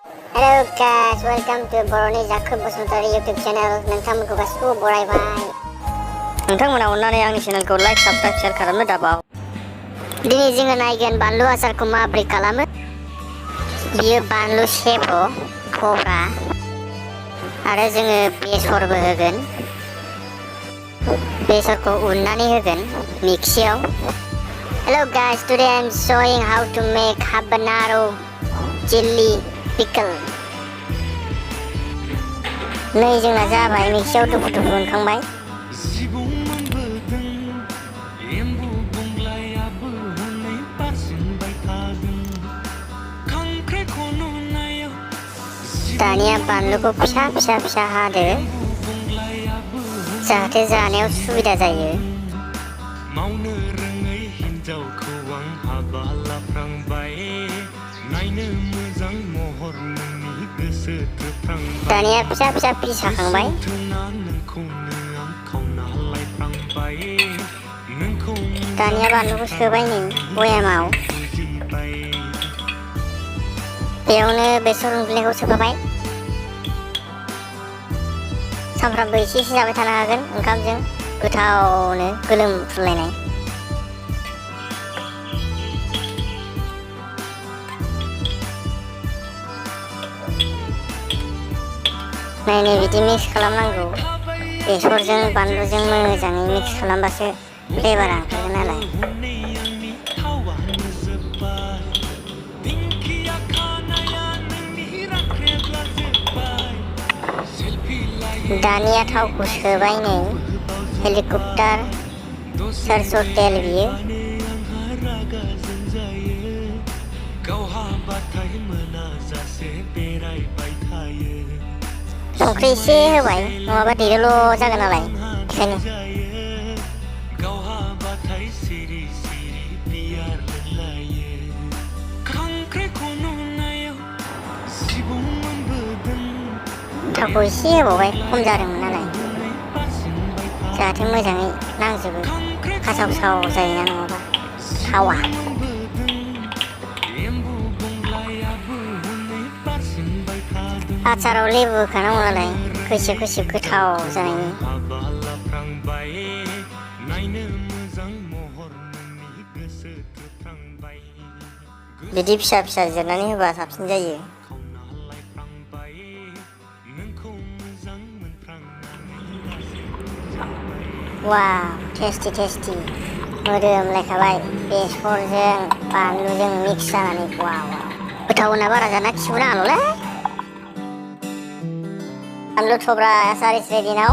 Hello guys, welcome to Boroni Jakub Basuntari YouTube channel. नोंथांमोनखौ गासिबो बरायबाय। नोंथांमोना अननानै आंनि चेनेलखौ लाइक, साबस्क्राइब, शेयार खालामनो दाबाव। दिनै जोङो नायगोन बानलु आसारखौ माबोरै खालामो। बियो बानलु सेब' खब्रा आरो जोङो बेसरबो होगोन। बेसरखौ उननानै होगोन मिक्सियाव। Hello guys, today I'm showing how to make habanero chili pickle. नै जोंना जाबाय मिक्सियाव दुफु दुफु उनखांबाय। दानिया बानलुखौ फिसा फिसा फिसा हादो जाहाथे जानायाव सुबिदा जायो। मावनो रोङै हिन्जावखौ आं हाबा लाफ्रांबाय नायनो मोजां महर नोंनि गोसो थोफ्रांबाय दानिया फिसा फिसा पिस हाखांबाय। नोंखौनो आं खावना लायफ्रांबाय नोंखौ दानिया बानलुखौ सोबाय नै बयामाव। बेयावनो बेसर उनग्लिनायखौ सोफाबाय। सानफ्रामबो एसे एसे जाबाय थानो हागोन ओंखामजों गोथावनो गोलोमफ्रुलायनाय। नै बिदि मिक्स खालामनांगौ। बेसरजों बानलुजों मोजाङै मिक्स खालामबासो फ्लेभारा ओंखारगोन नालाय। दानिया थावखौ सोबाय नै हेलिकप्टार सरसो तेल बियो। संख्रि एसे होबाय नङाबा दैल' जागोन नालाय बेखायनो। थावखौ एसे होबावबाय खम जादोंमोन नालाय जाहाथे मोजाङै नांजोबो। खासाव साव जायोना नङाबा थावा। आचाराव लेबु होखानांगौ नालाय खैसिब खैसिब गोथाव जानायनि। बिदि फिसा फिसा जिरनानै होबा साबसिन जायो। वाव टेस्टि टेस्टि मोदोमलायखाबाय बेसरजों बानलुजों मिक्स जानानै। वाव गोथाव होनना बारा जाना खिगु नाङाल'लै। बानलु थब्रा आसार इज रेडि नाउ।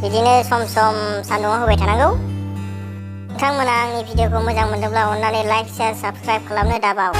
बिदिनो सम सम सान्दुङाव होबाय थानांगौ। नोंथांमोना आंनि भिडिअखौ मोजां मोनदोंब्ला अननानै लाइक, शेयार, साबस्क्राइब खालामनो दाबाव।